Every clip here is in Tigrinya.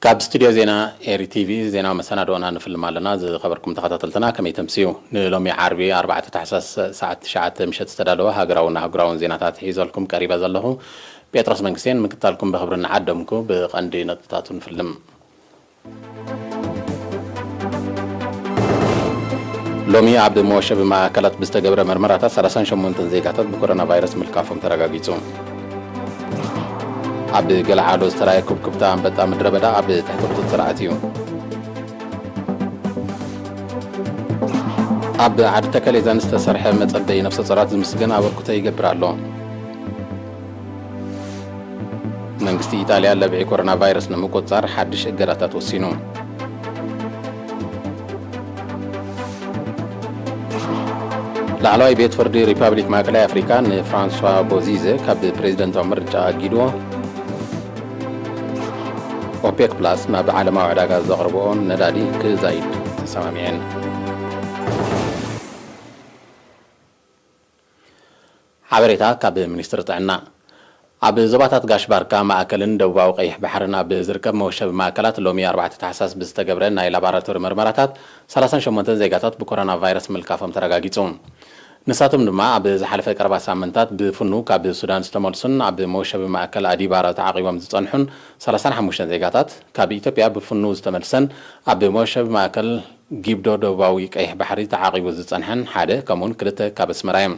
ካብ ስቱድዮ ዜና ኤሪ ቲቪ ዜናዊ መሰናድኦና ንፍልም ኣለና። ዝኸበርኩም ተኸታተልትና ከመይ ተምስዩ? ንሎሚ ዓርቢ ኣርባዕተ ታሕሳስ ሰዓት ትሽዓተ ምሸት ዝተዳለወ ሃገራውን ኣህጉራውን ዜናታት ሒዘልኩም ቀሪበ ዘለኹ ጴጥሮስ መንግስቴን ምክታልኩም ብኽብሪ እናዓደምኩ ብቐንዲ ነጥብታቱ ንፍልም። ሎሚ ኣብ መወሸቢ ማእከላት ብዝተገብረ መርመራታት ሰላሳን ሸሞንተን ዜጋታት ብኮሮና ቫይረስ ምልካፎም ተረጋጊጹ። ኣብ ገለዓዶ ዝተራእየ ኩብኩብታ ኣንበጣ ምድረ በዳ ኣብ ትሕቲ ቁጽጽር ኣትዩ። ኣብ ዓዲ ተከሌዛን ዝተሰርሐ መጸበዪ ነፍሰ ጾራት ዝምስገን ኣበርክቶ ይገብር ኣሎ። መንግስቲ ኢጣልያ ለብዒ ኮሮና ቫይረስ ንምቁጽጻር ሓድሽ እገዳታት ወሲኑ። ላዕለዋይ ቤት ፍርዲ ሪፓብሊክ ማእከላይ ኣፍሪካ ንፍራንሷ ቦዚዘ ካብ ፕሬዚደንታዊ ምርጫ ኣጊድዎ። ኦፔክ ፕላስ ናብ ዓለማዊ ዕዳጋ ዘቕርብኦ ነዳዲ ክዛይድ ተሰማሚዐን። ሓበሬታ ካብ ሚኒስትሪ ጥዕና። ኣብ ዞባታት ጋሽ ባርካ፣ ማእከልን ደቡባዊ ቀይሕ ባሕርን ኣብ ዝርከብ መወሸቢ ማእከላት ሎሚ ኣርባዕተ ታሕሳስ ብዝተገብረ ናይ ላቦራቶሪ መርመራታት ሰላሳን ሸሞንተን ዜጋታት ብኮሮና ቫይረስ ምልካፎም ተረጋጊጹ። ንሳቶም ድማ ኣብ ዝሓለፈ ቀረባ ሳምንታት ብፍኑ ካብ ሱዳን ዝተመልሱን ኣብ መወሸቢ ማእከል ኣዲባራ ተዓቂቦም ዝጸንሑን ሰላሳን ሓሙሽተን ዜጋታት፣ ካብ ኢትዮጵያ ብፍኑ ዝተመልሰን ኣብ መወሸቢ ማእከል ጊብዶ ደቡባዊ ቀይሕ ባሕሪ ተዓቂቡ ዝጸንሐን ሓደ፣ ከምኡውን ክልተ ካብ ኣስመራ እዮም።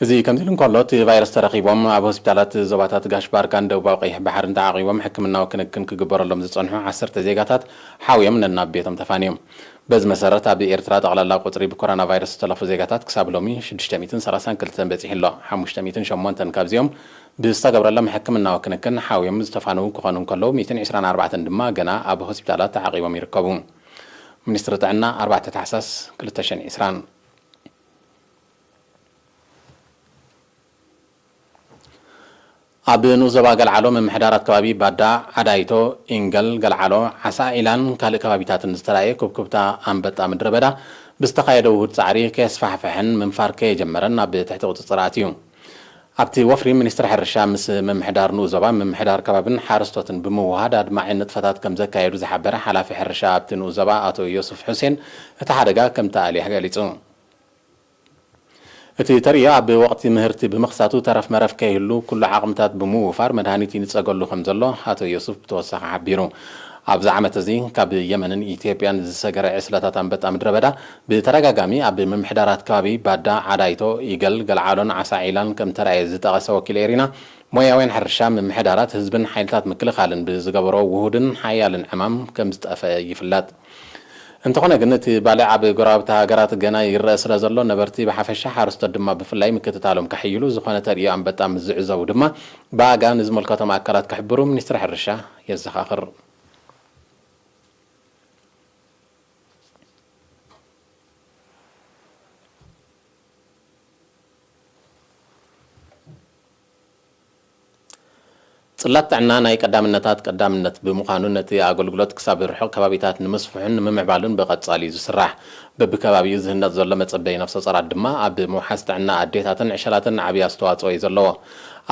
እዚ ከምዚ ኢሉ እንከሎ፣ እቲ ቫይረስ ተረኺቦም ኣብ ሆስፒታላት ዞባታት ጋሽ ባርካን ደቡባዊ ቀይሕ ባሕርን ተዓቂቦም ሕክምናዊ ክንክን ክግበረሎም ዝጸንሑ ዓሰርተ ዜጋታት ሓውዮም ነናብ ቤቶም ተፋንዮም። በዚ መሰረት፣ ኣብ ኤርትራ ጠቕላላ ቁጽሪ ብኮሮና ቫይረስ ዝተለፉ ዜጋታት ክሳብ ሎሚ ሽዱሽተ ሚእትን ሰላሳን ክልተን በጺሑ ኣሎ። ሓሙሽተ ሚእትን ሸሞንተን ካብዚኦም ብዝተገብረሎም ሕክምናዊ ክንክን ሓውዮም ዝተፋነዉ ክኾኑ እንከለዉ፣ ሚእትን ዕስራን ኣርባዕተን ድማ ገና ኣብ ሆስፒታላት ተዓቂቦም ይርከቡ። ሚኒስትሪ ጥዕና፣ ኣርባዕተ ታሕሳስ ክልተ ሽሕን ዕስራን። ኣብ ንኡስ ዞባ ገልዓሎ ምምሕዳራት ከባቢ ባዳ፣ ዓዳይቶ፣ ኢንገል፣ ገልዓሎ፣ ዓሳ ዒላን ካልእ ከባቢታትን ዝተራእየ ኩብኩብታ ኣንበጣ ምድረ በዳ ብዝተኻየደ ውሁድ ጻዕሪ ከየስፋሕፍሐን ምንፋር ከየጀመረን ኣብ ትሕቲ ቁጽጽር ኣትዩ። ኣብቲ ወፍሪ ሚኒስትሪ ሕርሻ ምስ ምምሕዳር ንኡስ ዞባ፣ ምምሕዳር ከባብን ሓረስቶትን ብምውሃድ ኣድማዒ ንጥፈታት ከም ዘካየዱ ዝሓበረ ሓላፊ ሕርሻ ኣብቲ ንኡስ ዞባ ኣቶ ዮሱፍ ሑሴን፣ እቲ ሓደጋ ከም ተኣልየ ገሊጹ። እቲ ተርእዮ ኣብ ወቕቲ ምህርቲ ብምኽሳቱ ተረፍ መረፍ ከይህሉ ኩሉ ዓቕምታት ብምውፋር መድሃኒት ይንጸገሉ ከም ዘሎ ኣቶ ዮሱፍ ብተወሳኺ ሓቢሩ። ኣብዚ ዓመት እዚ ካብ የመንን ኢትዮጵያን ዝሰገረ ዕስለታት ኣንበጣ ምድረ በዳ ብተደጋጋሚ ኣብ ምምሕዳራት ከባቢ ባዳ፣ ዓዳይቶ፣ ኢገል፣ ገልዓሎን ዓሳ ዒላን ከም ተራእየ ዝጠቐሰ ወኪል ኤሪና፣ ሞያውያን ሕርሻ፣ ምምሕዳራት፣ ህዝብን ሓይልታት ምክልኻልን ብዝገበሮ ውሁድን ሓያልን ዕማም ከም ዝጠፍአ ይፍለጥ። እንተኾነ ግን፣ እቲ ባልዕ ኣብ ጎረባብቲ ሃገራት ገና ይረአ ስለ ዘሎ፣ ነበርቲ ብሓፈሻ፣ ሓረስቶት ድማ ብፍላይ ምክትታሎም ከሕይሉ፣ ዝኾነ ተርእዮ ኣንበጣ ምስ ዝዕዘቡ ድማ ብኣጋ ንዝመልከቶም ኣካላት ክሕብሩ ሚኒስትሪ ሕርሻ የዘኻኽር። ጽላት ጥዕና ናይ ቀዳምነታት ቀዳምነት ብምዃኑ፣ ነቲ ኣገልግሎት ክሳብ ርሑቕ ከባቢታት ንምስፍሑን ንምምዕባሉን ብቐጻሊ እዩ ዝስራሕ። በብከባቢኡ ዝህነጽ ዘሎ መጸበዪ ነፍሰ ጾራት ድማ ኣብ ምውሓስ ጥዕና ኣዴታትን ዕሸላትን ዓቢ ኣስተዋጽኦ እዩ ዘለዎ።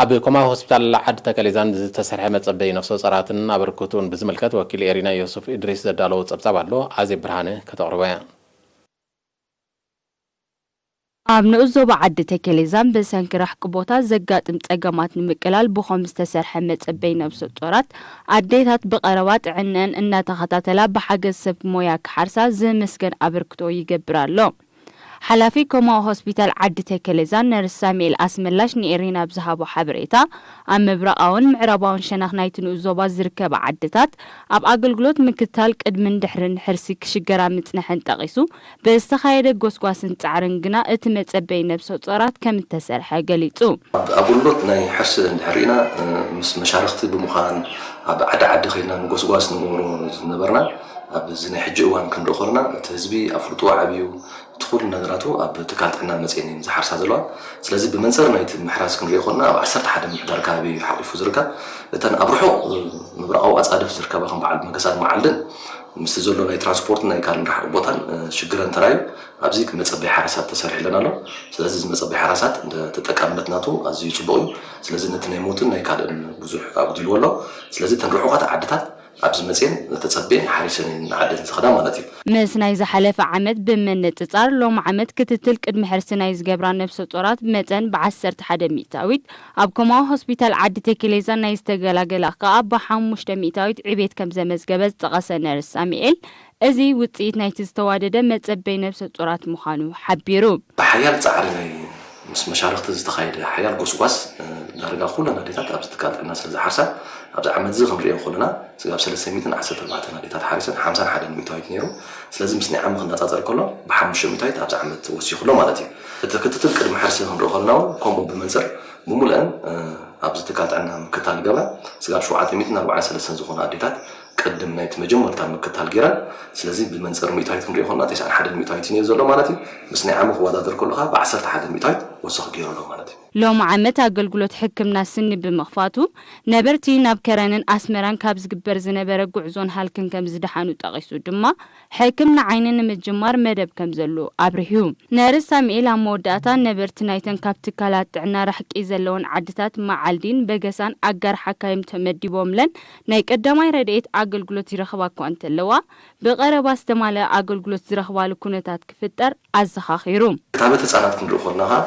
ኣብ ኮማዊ ሆስፒታል ዓዲ ተከሌዛን ዝተሰርሐ መጸበዪ ነፍሰ ጾራትን ኣበርክቶኡን ብዝምልከት ወኪል ኤሪና ዮሱፍ እድሪስ ዘዳለዎ ጸብጻብ ኣሎ፣ ኣዜብ ብርሃነ ከተቕርቦ እያ። ኣብ ንኡስ ዞባ ዓዲ ተከሌዛን ብሰንኪ ራሕቂ ቦታ ዘጋጥም ጸገማት ንምቅላል ብኾም ዝተሰርሐ መጸበይ ነብሰ ጾራት ኣዴታት ብቐረባ ጥዕነን እናተኸታተላ ብሓገዝ ሰብ ሞያ ክሓርሳ ዝምስገን ኣበርክቶ ይገብር ኣሎ። ሓላፊ ኮማዊ ሆስፒታል ዓዲ ተከሌዛን ነርስ ሳሙኤል ኣስመላሽ ንኤሪና ብዝሃቦ ሓበሬታ፣ ኣብ ምብራቓውን ምዕራባውን ሸነኽ ናይቲ ንኡስ ዞባ ዝርከባ ዓድታት ኣብ ኣገልግሎት ምክትታል ቅድምን ድሕርን ሕርሲ ክሽገራ ምጽንሐን ጠቒሱ፣ ብዝተኻየደ ጎስጓስን ጻዕርን ግና እቲ መጸበዪ ነብሰ ጾራት ከም እተሰርሐ ገሊጹ። ኣብ ኣገልግሎት ናይ ሕርሲ እንድሕር ርኢና፣ እ፣ ምስ መሻርኽቲ ብምዃን ኣብ ዓዲ ዓዲ ኸይድና ንጎስጓስ ንገብሮ ዝነበርና፣ ኣብዚ ናይ ሕጂ እዋን ክንርኢ ከለና እቲ ህዝቢ ኣፍልጦ ዓብዩ፣ እቲ ኩሉ ነገራቱ ኣብ ትካል ጥዕና መጽየን እየን ዝሓርሳ ዘለዋ። ስለዚ ብመንጽር ናይቲ ምሕራስ ክንሪኦ ከለና ኣብ ዓሰርተ ሓደ ምሕዳር ከባቢ እዩ ሓቒፉ ዝርከብ። እተን ኣብ ርሑቕ ምብራቓዊ ኣጻድፍ ዝርከባ ከም በዓል መገሳን መዓልድን ምስቲ ዘሎ ናይ ትራንስፖርትን ናይ ካልእ ርሓቕ ቦታን ሽግር እንተራዩ ኣብዚ መጸበይ ሓራሳት ተሰሪሕለን ኣሎ። ስለዚ እዚ መጸበይ ሓራሳት ተጠቃምነት ናቱ ኣዝዩ ጽቡቕ እዩ። ስለዚ ነቲ ናይ ሞትን ናይ ካልእን ብዙሕ ኣጉዲልዎ ኣሎ። ስለዚ እተን ርሑቓት ዓድታት ኣብዚ መጽየን ተጸብየን ሓሪሰን እየን ዓደን ዝኸዳ ማለት እዩ። ምስ ናይ ዝሓለፈ ዓመት ብምንጽጻር ሎም ዓመት ክትትል ቅድሚ ሕርሲ ናይ ዝገብራ ነብሰ ጾራት መጠን ብ ዓሰርተ ሓደ ሚእታዊት ኣብ ኮማዊ ሆስፒታል ዓዲ ቴክሌዛ ናይ ዝተገላገላ ከኣ ብ ሓሙሽተ ሚእታዊት ዕቤት ከም ዘመዝገበ ዝጠቐሰ ነርስ ሳሚኤል፣ እዚ ውጽኢት ናይቲ ዝተዋደደ መጸበይ ነብሰ ጾራት ምዃኑ ሓቢሩ። ብሓያል ጻዕሪ ናይ ምስ መሻርኽቲ ዝተኻየደ ሓያል ጎስጓስ ዳርጋ ኩለን ኣዴታት ኣብዚ ትካል ጥዕና ስለ ዝሓርሳ ኣብዚ ዓመት እዚ ክንሪኦ ከለና ስጋብ ሰለስተ ሚእትን ዓሰርተ ኣርባዕተን ኣዴታት ሓሪሰን ሓምሳን ሓደን ሚእታዊት ነይሩ። ስለዚ ምስ ናይ ዓሚ ክነጻጸር ከሎ ብሓሙሽተ ሚእታዊት ኣብዚ ዓመት ወሲኹ ኣሎ ማለት እዩ። እቲ ክትትል ቅድሚ ሕርሲ ክንሪኦ ከለና እውን ከምኡ ብመንጽር ብሙሉአን ኣብዚ ትካል ጥዕና ምክታል ዝገብራ ስጋብ ሸውዓተ ሚእትን ኣርባዓን ሰለስተን ዝኾኑ ኣዴታት ቅድም ናይቲ መጀመርታ ምክታል ገይረን። ስለዚ ብመንጽር ሚእታዊት ክንሪኦ ከለና ተስዓን ሓደን ሚእታዊት እዩ ነይሩ ዘሎ ማለት እዩ። ምስ ናይ ዓሚ ክወዳደር ከሎ ከዓ ብዓሰርተ ሓደ ሚእታዊት ወሰኽ ገይሩ ኣሎ ማለት እዩ። ሎም ዓመት ኣገልግሎት ሕክምና ስኒ ብምኽፋቱ ነበርቲ ናብ ከረንን ኣስመራን ካብ ዝግበር ዝነበረ ጉዕዞን ሃልክን ከም ዝደሓኑ ጠቒሱ ድማ ሕክምና ዓይኒ ንምጅማር መደብ ከም ዘሎ ኣብሪሁ። ነርስ ሳሙኤል ኣብ መወዳእታ ነበርቲ ናይተን ካብ ትካላት ጥዕና ራሕቂ ዘለወን ዓድታት መዓልዲን በገሳን ኣጋር ሓካይም ተመዲቦምለን ናይ ቀዳማይ ረድኤት ኣገልግሎት ይረኽባ እኳ እንተለዋ ብቐረባ ዝተማልአ ኣገልግሎት ዝረኽባሉ ኩነታት ክፍጠር ኣዘኻኺሩ። ክታበት ህጻናት ክንርኢ ከለና ከኣ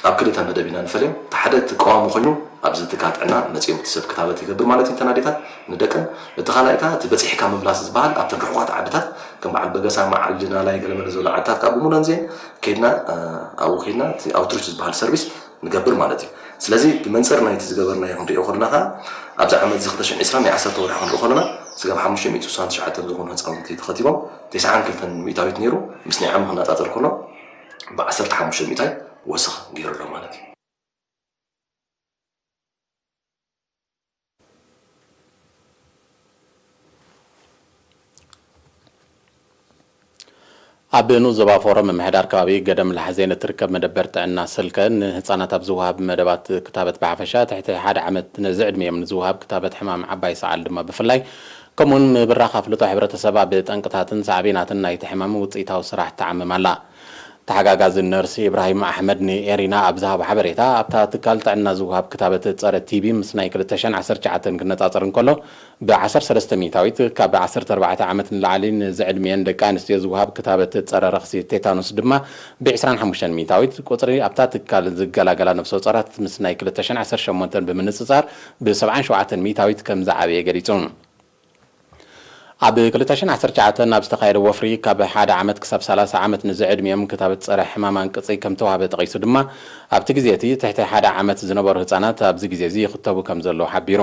ኣብ ክልተ መደብ ኢና ንፈልዮም። እቲ ሓደ እቲ ቀዋሚ ኮይኑ ኣብዚ ትካል ጥዕና መጺኦም እቲ ሰብ ክታበት ይገብር ማለት እዩ፣ እተን ኣዴታት ንደቀን። እቲ ካልኣይ ከኣ እቲ በጺሕካ ምምላስ ዝበሃል ኣብተን ርሑቓት ዓድታት ከም በዓል በገሳ፣ መዓልዲ፣ ናላይ፣ ገለመለ ዝበሉ ዓድታት ከኣ ብምሉአን እዚአን ከይድና ኣብኡ ከይድና እቲ ኣውትሪች ዝበሃል ሰርቪስ ንገብር ማለት እዩ። ስለዚ ብመንጽር ናይቲ ዝገበርናዮ ክንሪኦ ከለና ከኣ ኣብዚ ዓመት እዚ ክልተ ሽሕን ዕስራን ናይ ዓሰርተ ወርሒ ክንርኢ ከለና ስጋብ ሓሙሽተ ሚእቲ ስሳን ትሽዓተን ዝኾኑ ህጻውንቲ ተኸቲቦም ተስዓን ክልተን ሚእታዊት ነይሩ። ምስ ናይ ዓሚ ክነጻጸር ከሎ ብዓሰርተ ሓሙሽተ ሚእታዊት ወሰኽ ገይሩ ኣሎ ማለት እዩ። ኣብ ንኡስ ዞባ ፎረም ምምሕዳር ከባቢ ገደም ላሕዜን እትርከብ መደበር ጥዕና ስልከ ንህፃናት ኣብ ዝወሃብ መደባት ክታበት ብሓፈሻ ትሕቲ ሓደ ዓመት ንዝዕድሚኦም ንዝወሃብ ክታበት ሕማም ዓባይ ሰዓል ድማ ብፍላይ ከምኡውን ምብራኽ ኣፍልጦ ሕብረተሰብ ኣብ ጠንቅታትን ሳዕቤናትን ናይቲ ሕማም ውፅኢታዊ ስራሕ ትዓምም ኣላ። ተሓጋጋዚ ነርሲ ኢብራሂም ኣሕመድ ንኤሪና ኣብ ዝሃቦ ሓበሬታ ኣብታ ትካል ጥዕና ዝወሃብ ክታበት ፀረ ቲቢ ምስ ናይ ክልተ ሽሕን ዓሰርተ ትሽዓተን ክነፃፀር እንከሎ ብ ዓሰርተ ሰለስተ ሚእታዊት፣ ካብ ዓሰርተ ኣርባዕተ ዓመት ንላዕሊ ንዝዕድሚኤን ደቂ ኣንስትዮ ዝወሃብ ክታበት ጸረ ረኽሲ ቴታኖስ ድማ ብ ዕስራን ሓሙሽተን ሚእታዊት፣ ቁጽሪ ኣብታ ትካል ዝገላገላ ነፍሰ ጾራት ምስ ናይ ክልተ ሽሕን ዓሰርተ ሸሞንተን ብምንጽጻር ብ ሰብዓን ሸውዓተን ሚእታዊት ከም ዝዓበየ ገሊጹ። ኣብ ክልተ ሽሕን ዓሰርተ ትሽዓተን ኣብ ዝተኻየደ ወፍሪ ካብ ሓደ ዓመት ክሳብ ሰላሳ ዓመት ንዝዕድሚኦም ክታበት ጸረ ሕማም ኣንቅጺ ከም ተዋህበ ጠቒሱ ድማ ኣብቲ ግዜ እቲ ትሕቲ ሓደ ዓመት ዝነበሩ ህጻናት ኣብዚ ግዜ እዚ ይኽተቡ ከም ዘለዉ ሓቢሩ።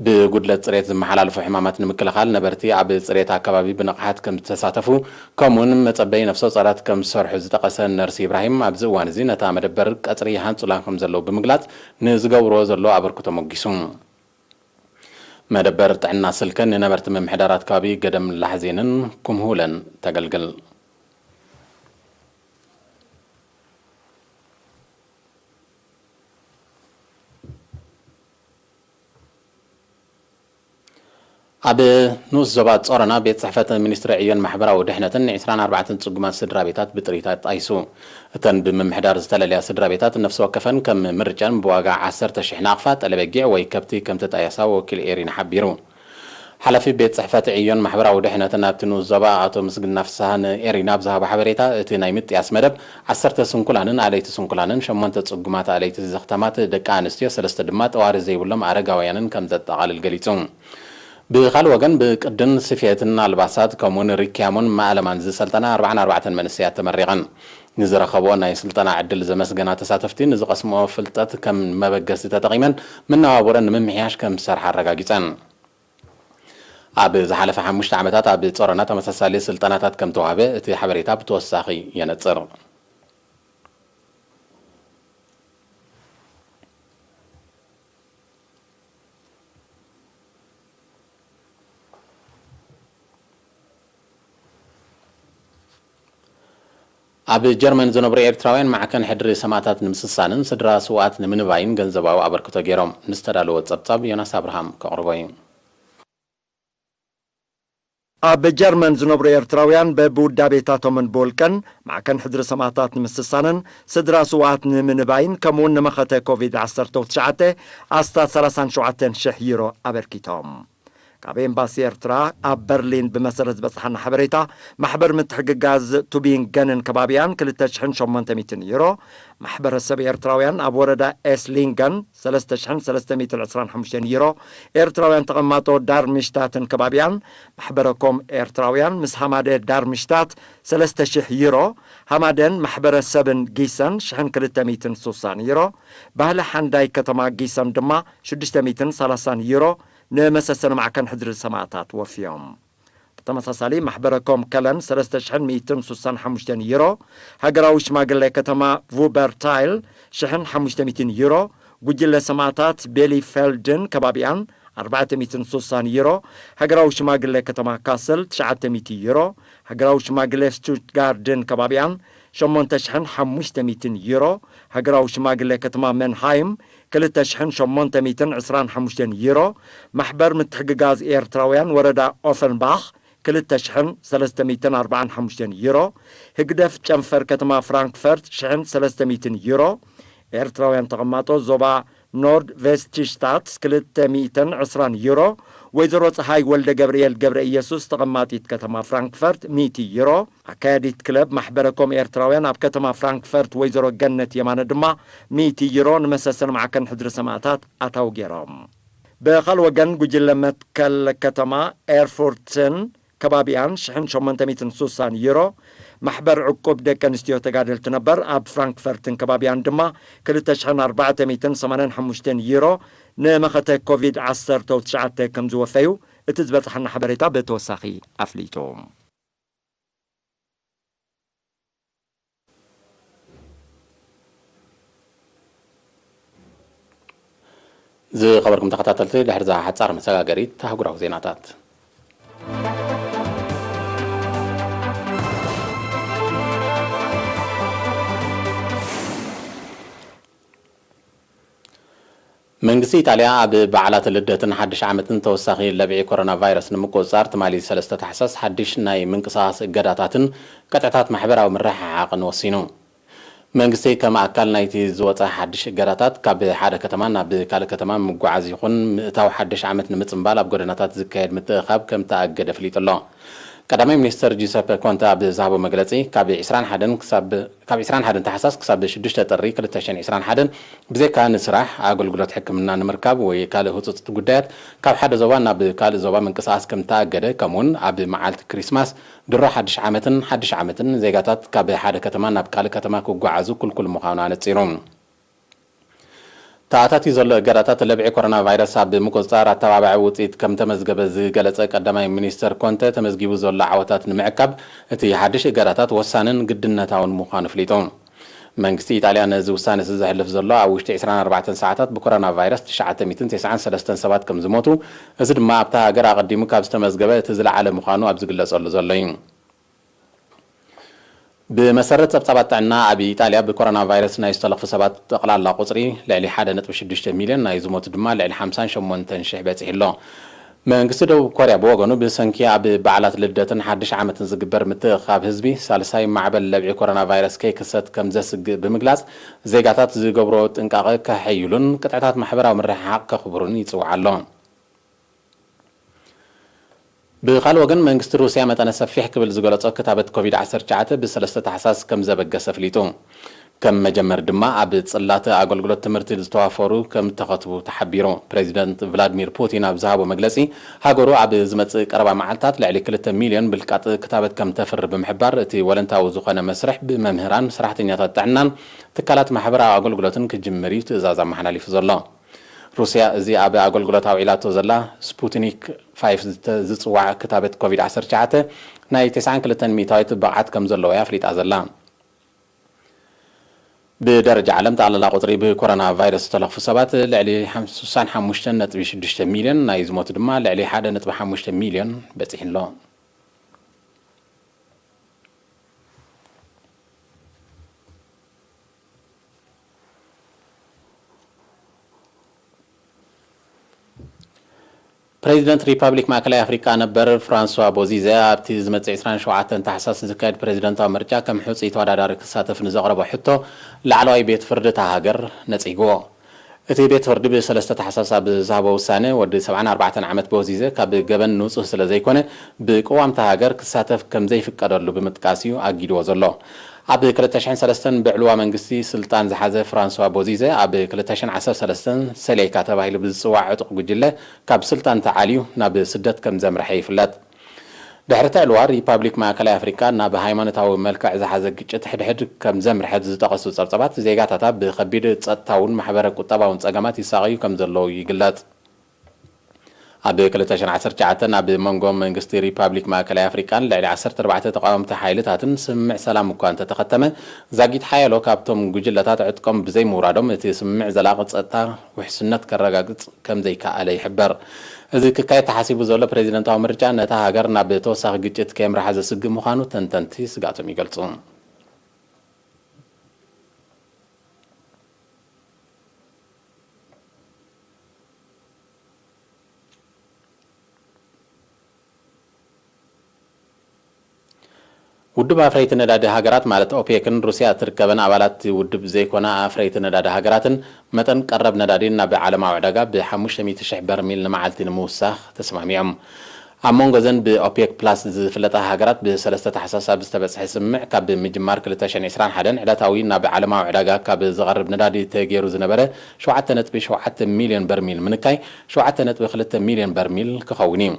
ብጉድለት ፅሬት ዝመሓላለፉ ሕማማት ንምክልኻል ነበርቲ ኣብ ፅሬት ኣከባቢ ብንቕሓት ከም ዝተሳተፉ ከምኡውን መፀበይ ነፍሰ ፆራት ከም ዝሰርሑ ዝጠቐሰ ነርሲ ኢብራሂም ኣብዚ እዋን እዚ ነታ መደበር ቀፅሪ ሃንፁላ ከም ዘለዉ ብምግላፅ ንዝገብርዎ ዘሎ ኣበርክቶ ሞጊሱ። መደበር ጥዕና ስልከ ንነበርቲ ምምሕዳራት ከባቢ ገደም ላሕዜንን ኩምሁለን ተገልግል። ኣብ ንኡስ ዞባ ጾሮና ቤት ጽሕፈት ሚኒስትሪ ዕዮን ማሕበራዊ ድሕነትን ንዒስራን ኣርባዕተን ጽጉማት ስድራ ቤታት ብጥሪት ኣጣይሱ። እተን ብምምሕዳር ዝተለለያ ስድራ ቤታት ነፍሲ ወከፈን ከም ምርጫን ብዋጋ ዓሰርተ ሽሕ ናቕፋ ጠለበጊዕ ወይ ከብቲ ከም ተጣየሳ ወኪል ኤሪና ሓቢሩ። ሓላፊ ቤት ጽሕፈት ዕዮን ማሕበራዊ ድሕነትን ኣብቲ ንኡስ ዞባ ኣቶ ምስግና ፍስሃ ንኤሪና ኣብ ዝሃቦ ሓበሬታ፣ እቲ ናይ ምጥያስ መደብ ዓሰርተ ስንኩላንን ኣለይቲ ስንኩላንን ሸሞንተ ጽጉማት ኣለይቲ ዘኽተማት ደቂ ኣንስትዮ፣ ሰለስተ ድማ ጠዋሪ ዘይብሎም ኣረጋውያንን ከም ዘጠቓልል ገሊጹ። ብኻልእ ወገን ብቅድን ስፌትን ኣልባሳት ከምኡውን ሪክያሞን ማእለማን ዝሰልጠና ኣርባዓን ኣርባዕተን መንእሰያት ተመሪቐን። ንዝረኸብኦ ናይ ስልጠና ዕድል ዘመስገና ተሳተፍቲ፣ ንዝቐስምኦ ፍልጠት ከም መበገሲ ተጠቒመን መነባብሮን ንምምሕያሽ ከም ዝሰርሓ ኣረጋጊጸን። ኣብ ዝሓለፈ ሓሙሽተ ዓመታት ኣብ ጾሮና ተመሳሳሊ ስልጠናታት ከም ተዋህበ እቲ ሓበሬታ ብተወሳኺ የነጽር። ኣብ ጀርመን ዝነብሩ ኤርትራውያን ማዕከን ሕድሪ ሰማእታት ንምስሳንን ስድራ ስውኣት ንምንባይን ገንዘባዊ ኣበርክቶ ገይሮም። ንዝተዳለወ ጸብጻብ ዮናስ ኣብርሃም ከቕርቦ እዩ። ኣብ ጀርመን ዝነብሩ ኤርትራውያን በብውዳቤታቶምን ብውልቀን ማዕከን ሕድሪ ሰማእታት ንምስሳንን ስድራ ስውኣት ንምንባይን ከምኡውን ንመኸተ ኮቪድ ዓሰርተ ትሽዓተ ኣስታት ሰላሳን ሸውዓተን ሽሕ ዩሮ ኣበርኪቶም። ካብ ኤምባሲ ኤርትራ ኣብ በርሊን ብመሰረት ዝበጽሓና ሓበሬታ፣ ማሕበር ምትሕግጋዝ ቱቢንገንን ከባቢኣን ክልተ ሽሕን ሸሞንተ ሚእትን ዩሮ፣ ማሕበረሰብ ኤርትራውያን ኣብ ወረዳ ኤስሊንገን ሰለስተ ሽሕን ሰለስተ ሚእትን ዕስራን ሓሙሽተን ዩሮ፣ ኤርትራውያን ተቐማጦ ዳርምሽታትን ከባቢኣን፣ ማሕበረኮም ኤርትራውያን ምስ ሃማደ ዳርምሽታት ሰለስተ ሽሕ ዩሮ፣ ሃማደን ማሕበረሰብን ጊሰን ሽሕን ክልተ ሚእትን ሱሳን ዩሮ፣ ባህሊ ሓንዳይ ከተማ ጊሰን ድማ ሽዱሽተ ሚእትን ሰላሳን ዩሮ፣ ንመሰሰኒ ማዕከን ሕድሪ ሰማእታት ወፍዮም። ብተመሳሳሊ ማሕበረ ኮም ከለን ሰለስተ ሽሕን ሚእትን ሱሳን ሓሙሽተን ዩሮ፣ ሃገራዊ ሽማግለ ከተማ ቩበርታይል ሽሕን ሓሙሽተ ሚእትን ዩሮ፣ ጉጅለ ሰማእታት ቤሊፌልድን ከባቢኣን ኣርባዕተ ሚእትን ሱሳን ዩሮ፣ ሃገራዊ ሽማግለ ከተማ ካስል ትሽዓተ ሚእቲ ዩሮ፣ ሃገራዊ ሽማግለ ስቱትጋርድን ከባቢኣን ሸሞንተ ሽሕን ሓሙሽተ ሚእትን ዩሮ፣ ሃገራዊ ሽማግለ ከተማ መንሃይም ክልተ ሽሕን ሸሞንተ ሚእትን ዕስራን ሓሙሽተን ዩሮ፣ ማሕበር ምትሕግጋዝ ኤርትራውያን ወረዳ ኦፈንባኽ ክልተ ሽሕን ሰለስተ ሚእትን ኣርባዓን ሓሙሽተን ዩሮ፣ ህግደፍ ጨንፈር ከተማ ፍራንክፈርት ሽሕን ሰለስተ ሚእትን ዩሮ፣ ኤርትራውያን ተቐማጦ ዞባ ኖርድ ቬስትሽታት ክልተ ሚእትን ዕስራን ዩሮ፣ ወይዘሮ ጸሃይ ወልደ ገብርኤል ገብረ ኢየሱስ ተቐማጢት ከተማ ፍራንክፈርት ሚእቲ ዩሮ፣ ኣካያዲት ክለብ ማሕበረ ኮም ኤርትራውያን ኣብ ከተማ ፍራንክፈርት ወይዘሮ ገነት የማነ ድማ ሚእቲ ዩሮ ንመሰሰን ማዕከን ሕድሪ ሰማእታት ኣታዊ ገይሮም። ብኻል ወገን ጉጅለ መትከል ከተማ ኤርፉርትን ከባቢኣን ሽሕን ሸሞንተ ሚእትን ሱሳን ዩሮ፣ ማሕበር ዕቁብ ደቂ ኣንስትዮ ተጋደልቲ ነበር ኣብ ፍራንክፈርትን ከባቢኣን ድማ ክልተ ሽሕን ኣርባዕተ ሚእትን ሰማንያን ሓሙሽተን ዩሮ ንመኸተ ኮቪድ ዓሰርተ ትሽዓተ ከም ዝወፈዩ እቲ ዝበጽሓና ሓበሬታ ብተወሳኺ ኣፍሊጡ። ዝኸበርኩም ተኸታተልቲ፣ ድሕሪ እዛ ሓጻር መሰጋገሪት ኣህጉራዊ ዜናታት። መንግስቲ ኢጣልያ ኣብ በዓላት ልደትን ሓድሽ ዓመትን ተወሳኺ ለብዒ ኮሮና ቫይረስ ንምቁጽጻር ትማሊ ሰለስተ ታሕሳስ ሓድሽ ናይ ምንቅስቓስ እገዳታትን ቅጥዕታት ማሕበራዊ ምርሕሓቕን ወሲኑ። መንግስቲ ከም ኣካል ናይቲ ዝወጸ ሓድሽ እገዳታት ካብ ሓደ ከተማ ናብ ካልእ ከተማ ምጉዓዝ ይኹን ምእታው ሓድሽ ዓመት ንምጽንባል ኣብ ጎደናታት ዝካየድ ምትእኻብ ከም ተኣገደ ኣፍሊጡ ኣሎ። ቀዳማይ ሚኒስተር ጁሰፐ ኮንተ ኣብ ዝሃቦ መግለጺ፣ ካብ ዕስራን ሓደን ክሳብ፣ ካብ ዕስራን ሓደን ታሕሳስ ክሳብ ሽዱሽተ ጥሪ ክልተ ሽሕን ዕስራን ሓደን ብዘይካ ንስራሕ፣ ኣገልግሎት ሕክምና ንምርካብ ወይ ካልእ ህጹጽ ጉዳያት ካብ ሓደ ዞባ ናብ ካልእ ዞባ ምንቅስቓስ ከም ተኣገደ፣ ከምኡውን ኣብ መዓልቲ ክሪስማስ፣ ድሮ ሓድሽ ዓመትን ሓድሽ ዓመትን ዜጋታት ካብ ሓደ ከተማ ናብ ካልእ ከተማ ክጓዓዙ ክልኩል ምዃኑ ኣነጺሩ። ተኣታትዩ ዘሎ እገዳታት ለብዒ ኮሮና ቫይረስ ኣብ ምቁጽጻር ኣተባባዒ ውጽኢት ከም ተመዝገበ ዝገለጸ ቀዳማይ ሚኒስተር ኮንተ፣ ተመዝጊቡ ዘሎ ዓወታት ንምዕቃብ እቲ ሓድሽ እገዳታት ወሳንን ግድነታውን ምዃኑ ኣፍሊጡ። መንግስቲ ኢጣልያ ነዚ ውሳነ እዚ ዘሕልፍ ዘሎ ኣብ ውሽጢ ዕስራን ኣርባዕተን ሰዓታት ብኮሮና ቫይረስ ትሽዓተ ሚእትን ተስዓን ሰለስተን ሰባት ከም ዝሞቱ፣ እዚ ድማ ኣብታ ሃገር ኣቐዲሙ ካብ ዝተመዝገበ እቲ ዝለዓለ ምዃኑ ኣብ ዝግለጸሉ ዘሎ እዩ። ብመሰረት ጸብጻባት ጥዕና፣ ኣብ ኢጣልያ ብኮሮና ቫይረስ ናይ ዝተለኽፉ ሰባት ጠቕላላ ቁጽሪ ልዕሊ ሓደ ነጥቢ ሽዱሽተ ሚልዮን፣ ናይ ዝሞቱ ድማ ልዕሊ ሓምሳን ሸሞንተን ሽሕ በጺሑ ኣሎ። መንግስቲ ደቡብ ኮርያ ብወገኑ፣ ብሰንኪ ኣብ በዓላት ልደትን ሓድሽ ዓመትን ዝግበር ምትእኽኻብ ህዝቢ፣ ሳልሳይ ማዕበል ለብዒ ኮሮና ቫይረስ ከይክሰት ከም ዘስግእ ብምግላጽ፣ ዜጋታት ዝገብሮ ጥንቃቐ ከሐይሉን ቅጥዕታት ማሕበራዊ ምርሕሓቕ ከኽብሩን ይጽውዕ ኣሎ። ብኻልእ ወገን፣ መንግስቲ ሩስያ መጠነ ሰፊሕ ክብል ዝገለጾ ክታበት ኮቪድ ዓሰርተ ትሽዓተ ብሰለስተ ታሕሳስ ከም ዘበገሰ ኣፍሊጡ። ከም መጀመሪ ድማ ኣብ ጽላት ኣገልግሎት ትምህርቲ ዝተዋፈሩ ከም ተኸትቡ ተሓቢሩ። ፕሬዚደንት ቭላድሚር ፑቲን ኣብ ዝሃቦ መግለጺ፣ ሃገሩ ኣብ ዝመጽእ ቀረባ መዓልታት ልዕሊ ክልተ ሚልዮን ብልቃጥ ክታበት ከም ተፍሪ ብምሕባር፣ እቲ ወለንታዊ ዝኾነ መስርሕ ብመምህራን፣ ሰራሕተኛታት ጥዕናን ትካላት ማሕበራዊ ኣገልግሎትን ክጅምር እዩ ትእዛዝ ኣመሓላሊፉ ዘሎ። ሩስያ እዚ ኣብ ኣገልግሎት ኣውዒላቶ ዘላ ስፑትኒክ ፋይፍ ዝተ-፣ ዝጽዋዕ ክታበት ኮቪድ ዓሰርተ ትሽዓተ ናይ ተስዓን ክልተን ሚእታዊት ብቕዓት ከም ዘለዎ እያ ኣፍሊጣ ዘላ። ብደረጃ ዓለም፣ ጠቕላላ ቁጽሪ ብኮሮና ቫይረስ ዝተለኽፉ ሰባት ልዕሊ ሓም-፣ ስሳን ሓሙሽተን ነጥቢ ሽዱሽተ ሚልዮን፣ ናይ ዝሞቱ ድማ ልዕሊ ሓደ ነጥቢ ሓሙሽተ ሚልዮን በጺሑ ኣሎ። ፕሬዚደንት ሪፐብሊክ ማእከላይ ኣፍሪቃ ነበር ፍራንሷ ቦዚዘ ኣብቲ ዝመጽእ ዕስራን ሸውዓተን ታሕሳስ ዝካየድ ፕሬዚደንታዊ ምርጫ ከም ሕጹይ ተወዳዳሪ ክሳተፍ ንዘቕረቦ ሕቶ ላዕለዋይ ቤት ፍርዲ እታ ሃገር ነጺግዎ። እቲ ቤት ፍርዲ ብሰለስተ ታሕሳስ ኣብ ዝሃቦ ውሳነ ወዲ ሰብዓን ኣርባዕተን ዓመት ቦዚዘ ካብ ገበን ንጹህ ስለ ዘይኮነ ብቅዋም እታ ሃገር ክሳተፍ ከም ዘይፍቀደሉ ብምጥቃስ እዩ ኣጊድዎ ዘሎ። ኣብ ክልተ ሽሕን ሰለስተን ብዕልዋ መንግስቲ ስልጣን ዝሓዘ ፍራንሷ ቦዚዘ ኣብ ክልተ ሽሕን ዓሰርተ ሰለስተን ሰሌካ ተባሂሉ ብዝጽዋዕ ዕጡቕ ጉጅለ ካብ ስልጣን ተዓልዩ ናብ ስደት ከም ዘምርሐ ይፍለጥ። ድሕሪ እቲ ዕልዋ ሪፓብሊክ ማእከላይ ኣፍሪቃ ናብ ሃይማኖታዊ መልክዕ ዝሓዘ ግጭት ሕድሕድ ከም ዘምርሐት ዝጠቐሱ ጸብጸባት ዜጋታታ ብኸቢድ ጸጥታውን ማሕበረ ቁጠባውን ጸገማት ይሳቐዩ ከም ዘለዉ ይግለጽ። ኣብ ክልተ ሽሕን ዓሰርተ ትሽዓተን ኣብ መንጎ መንግስቲ ሪፓብሊክ ማእከላይ ኣፍሪቃን ልዕሊ ዓሰርተ ኣርባዕተ ተቃወምቲ ሓይልታትን ስምምዕ ሰላም እኳ እንተተኸተመ፣ ዛጊት ሓያሎ ካብቶም ጉጅለታት ዕጥቆም ብዘይምውራዶም እቲ ስምምዕ ዘላቒ ጸጥታ ውሕስነት ከረጋግጽ ከም ዘይከኣለ ይሕበር። እዚ ክካየድ ተሓሲቡ ዘሎ ፕሬዚደንታዊ ምርጫ ነታ ሃገር ናብ ተወሳኺ ግጭት ከየምርሓ ዘስግእ ምዃኑ ተንተንቲ ስግኣቶም ይገልጹ። ውድብ ኣፍረይቲ ነዳዲ ሃገራት ማለት ኦፔክን ሩስያ እትርከበን ኣባላት ውድብ ዘይኮና ኣፍረይቲ ነዳዲ ሃገራትን መጠን ቀረብ ነዳዲ ናብ ዓለማዊ ዕዳጋ ብሓሙሽተ ሚእቲ ሽሕ በርሚል ንመዓልቲ ንምውሳኽ ተስማሚዖም። ኣብ መንጎ ዘን ብኦፔክ ፕላስ ዝፍለጣ ሃገራት ብሰለስተ ታሕሳስ ኣብ ዝተበጽሐ ስምምዕ ካብ ምጅማር ክልተ ሽሕን ዕስራን ሓደን ዕለታዊ ናብ ዓለማዊ ዕዳጋ ካብ ዝቐርብ ነዳዲ ተገይሩ ዝነበረ ሸውዓተ ነጥቢ ሸውዓተ ሚልዮን በርሚል ምንካይ ሸውዓተ ነጥቢ ክልተ ሚልዮን በርሚል ክኸውን እዩ።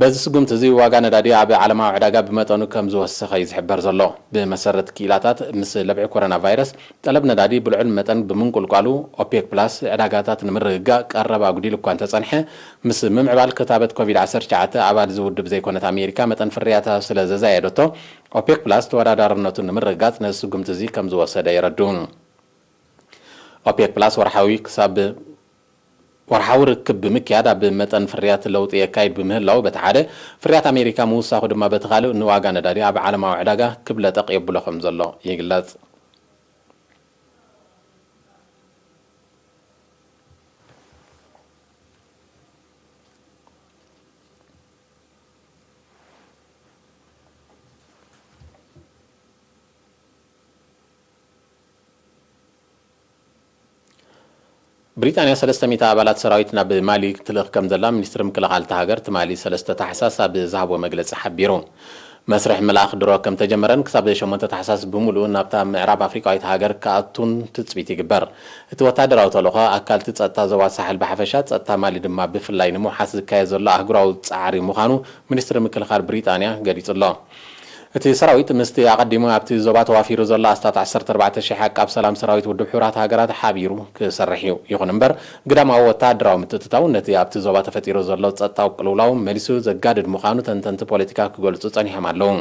በዚ ስጉምቲ እዚ ዋጋ ነዳዲ ኣብ ዓለማዊ ዕዳጋ ብመጠኑ ከም ዝወሰኸ እዩ ዝሕበር ዘሎ። ብመሰረት ክኢላታት ምስ ለብዒ ኮሮና ቫይረስ ጠለብ ነዳዲ ብልዑል መጠን ብምንቁልቋሉ ኦፔክ ፕላስ ዕዳጋታት ንምርግጋእ ቀረብ ኣጉዲሉ እኳ እንተጸንሐ ምስ ምምዕባል ክታበት ኮቪድ ዓሰርተ ትሽዓተ ኣባል እዚ ውድብ ዘይኮነት ኣሜሪካ መጠን ፍርያታ ስለ ዘዛየደቶ ኦፔክ ፕላስ ተወዳዳርነቱ ንምርግጋጽ ነዚ ስጉምቲ እዚ ከም ዝወሰደ የረድኡ። ኦፔክ ፕላስ ወርሓዊ ክሳብ ወርሓዊ ርክብ ብምክያድ ኣብ መጠን ፍርያት ለውጢ የካይድ ብምህላው በቲ ሓደ ፍርያት ኣሜሪካ ምውሳኹ ድማ በቲ ካልእ ንዋጋ ነዳዲ ኣብ ዓለማዊ ዕዳጋ ክብለጠቕ የብሎ ከም ዘሎ ይግለጽ። ብሪጣንያ ሰለስተ ሚእቲ ኣባላት ሰራዊት ናብ ማሊ ክትልእኽ ከም ዘላ ሚኒስትሪ ምክልኻል እታ ሃገር ትማሊ ሰለስተ ታሕሳስ ኣብ ዝሃቦ መግለጺ ሓቢሩ። መስርሕ ምልኣኽ ድሮ ከም ተጀመረን ክሳብ ሸሞንተ ታሕሳስ ብምሉኡ ናብታ ምዕራብ ኣፍሪቃዊት ሃገር ክኣቱን ትጽቢት ይግበር። እቲ ወታደራዊ ተልእኾ ኣካልቲ ጸጥታ ዞባ ሳሕል ብሓፈሻ ጸጥታ ማሊ ድማ ብፍላይ ንምውሓስ ዝካየድ ዘሎ ኣህጉራዊ ጻዕሪ ምዃኑ ሚኒስትሪ ምክልኻል ብሪጣንያ ገሊጹ ኣሎ። እቲ ሰራዊት ምስቲ ኣቐዲሙ ኣብቲ ዞባ ተዋፊሩ ዘሎ ኣስታት ዓሰርተ ኣርባዕተ ሽሕ ዓቃብ ሰላም ሰራዊት ውድብ ሕቡራት ሃገራት ሓቢሩ ክሰርሕ እዩ። ይኹን እምበር ግዳማዊ ወተሃደራዊ ምትእትታው ነቲ ኣብቲ ዞባ ተፈጢሩ ዘሎ ጸጥታዊ ቅልውላው መሊሱ ዘጋድድ ምዃኑ ተንተንቲ ፖለቲካ ክገልጹ ጸኒሖም ኣለዉ።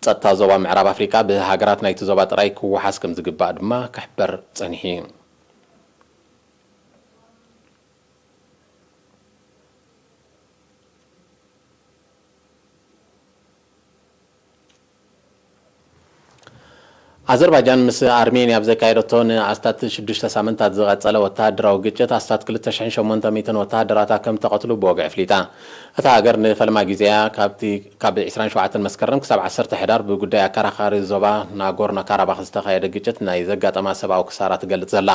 ጸጥታ ዞባ ምዕራብ ኣፍሪቃ ብሃገራት ናይቲ ዞባ ጥራይ ክወሓስ ከም ዝግባእ ድማ ክሕበር ጸኒሑ እዩ። ኣዘርባጃን ምስ ኣርሜንያ ኣብ ዘካየደቶ ንኣስታት ሽዱሽተ ሳምንታት ዝቐጸለ ወተሃደራዊ ግጭት ኣስታት ክልተ ሽሕን ሸሞንተ ሚእትን ወተሃደራታ ከም ተቐትሉ ብወግዒ ኣፍሊጣ። እታ ሃገር ንፈለማ ግዜያ ካብቲ ካብ ዕስራን ሸውዓተን መስከረም ክሳብ ዓሰርተ ሕዳር ብጉዳይ ኣከራኻሪ ዞባ ናጎርኖ ካራባኽ ዝተኻየደ ግጭት ናይ ዘጋጠማ ሰብኣዊ ክሳራ ትገልጽ ዘላ።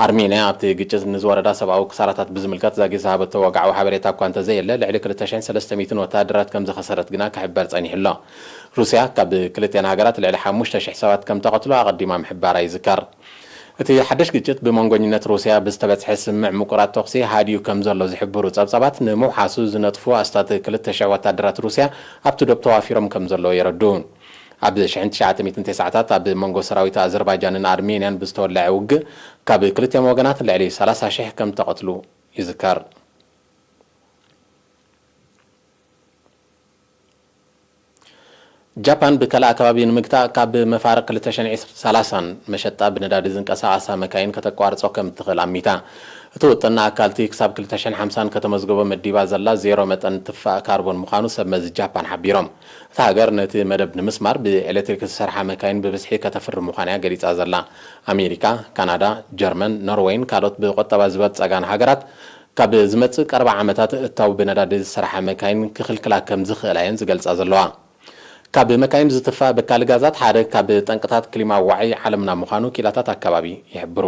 ኣርሜንያ ኣብቲ ግጭት ንዝወረዳ ሰብኣዊ ክሳራታት ብዝምልከት ዛጊ ዝሃበቶ ወግዓዊ ሓበሬታ እኳ እንተዘየለ፣ ልዕሊ ክልተ ሽሕን ሰለስተ ሚእትን ወተሃደራት ከም ዝኸሰረት ግና ክሕበር ጸኒሑ ኣሎ። ሩስያ ካብ ክልቲኣን ሃገራት ልዕሊ ሓሙሽተ ሽሕ ሰባት ከም ተቐትሎ ኣቐዲማ ምሕባራ ይዝከር። እቲ ሓድሽ ግጭት ብመንጎኝነት ሩስያ ብዝተበጽሐ ስምምዕ ምቁራጽ ተኹሲ ሃድዩ ከም ዘሎ ዝሕብሩ ጸብጻባት፣ ንምውሓሱ ዝነጥፉ ኣስታት ክልተ ሽሕ ወታደራት ሩስያ ኣብቲ ዶብ ተዋፊሮም ከም ዘለዉ የረድኡ። ኣብ ሽሕን ትሽዓተ ሚእትን ተስዓታት ኣብ መንጎ ሰራዊት ኣዘርባይጃንን ኣርሜንያን ብዝተወልዐ ውግእ፣ ካብ ክልቲኦም ወገናት ልዕሊ ሰላሳ ሽሕ ከም ተቐትሉ ይዝከር። ጃፓን ብከልኣ ከባቢ ንምግታእ ካብ መፋርቕ ክልተ ሽሕን ሰላሳን መሸጣ ብነዳዲ ዝንቀሳቐሳ መካይን ከተቋርጾ ከም እትኽእል ኣሚታ። እቲ ውጥን ንኣካልቲ ክሳብ ክልተ ሽሕን ሓምሳን ከተመዝግቦ መዲባ ዘላ ዜሮ መጠን ትፋእ ካርቦን ምዃኑ ሰብ መዚ ጃፓን ሓቢሮም። እታ ሃገር ነቲ መደብ ንምስማር ብኤሌክትሪክ ዝሰርሓ መካይን ብብዝሒ ከተፍሪ ምዃና እያ ገሊጻ ዘላ። ኣሜሪካ፣ ካናዳ፣ ጀርመን፣ ኖርወይን ካልኦት ብቁጠባ ዝበልጸጋን ሃገራት ካብ ዝመጽእ ቀረባ ዓመታት እታው ብነዳዲ ዝሰርሓ መካይን ክኽልክላ ከም ዝኽእላ እየን ዝገልጻ ዘለዋ። ካብ መካይን ዝትፋእ በካሊ ጋዛት ሓደ ካብ ጠንቅታት ክሊማ ዋዒ ዓለምና ምዃኑ ኪላታት ኣካባቢ ይሕብሩ።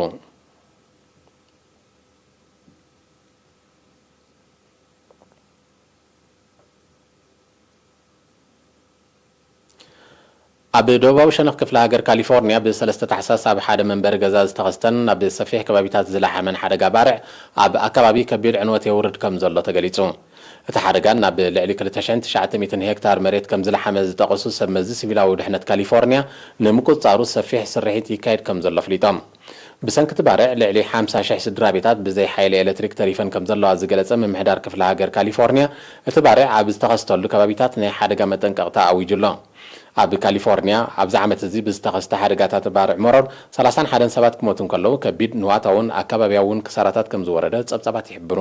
ኣብ ደቡባዊ ሸነኽ ክፍለ ሃገር ካሊፎርኒያ ብ3 ታሕሳስ ኣብ ሓደ መንበሪ ገዛ ዝተኸስተን ናብ ሰፊሕ ከባቢታት ዝለሓመን ሓደጋ ባርዕ ኣብ ኣካባቢ ከቢድ ዕንወት የውርድ ከም ዘሎ ተገሊጹ። እቲ ሓደጋ ናብ ልዕሊ ክልተ ሽሕን ትሽዓተ ሚእትን ሄክታር መሬት ከም ዝለሓመ ዝጠቐሱ ሰብ መዚ ሲቪላዊ ድሕነት ካሊፎርኒያ ንምቁጽጻሩ ሰፊሕ ስርሒት ይካየድ ከም ዘሎ ኣፍሊጦም። ብሰንኪ እቲ ባርዕ ልዕሊ ሓምሳ ሽሕ ስድራ ቤታት ብዘይ ሓይሊ ኤሌክትሪክ ተሪፈን ከም ዘለዋ ዝገለጸ ምምሕዳር ክፍለ ሃገር ካሊፎርኒያ፣ እቲ ባርዕ ኣብ ዝተኸስተሉ ከባቢታት ናይ ሓደጋ መጠንቀቕታ ኣዊጁ ኣሎ። ኣብ ካሊፎርኒያ ኣብዚ ዓመት እዚ ብዝተኸስተ ሓደጋታት ባርዕ መሮር ሰላሳን ሓደን ሰባት ክሞቱ እንከለዉ፣ ከቢድ ንዋታውን ኣካባቢያውን ክሳራታት ከም ዝወረደ ጸብጻባት ይሕብሩ።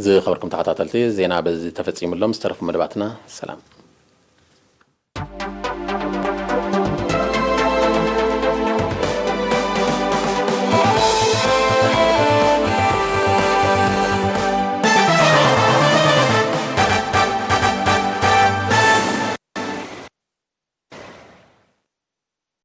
ዝኸበርኩም ተኸታተልቲ፣ ዜና በዚ ተፈጺሙ ኣሎ። ምስ ተረፉ መደባትና ሰላም።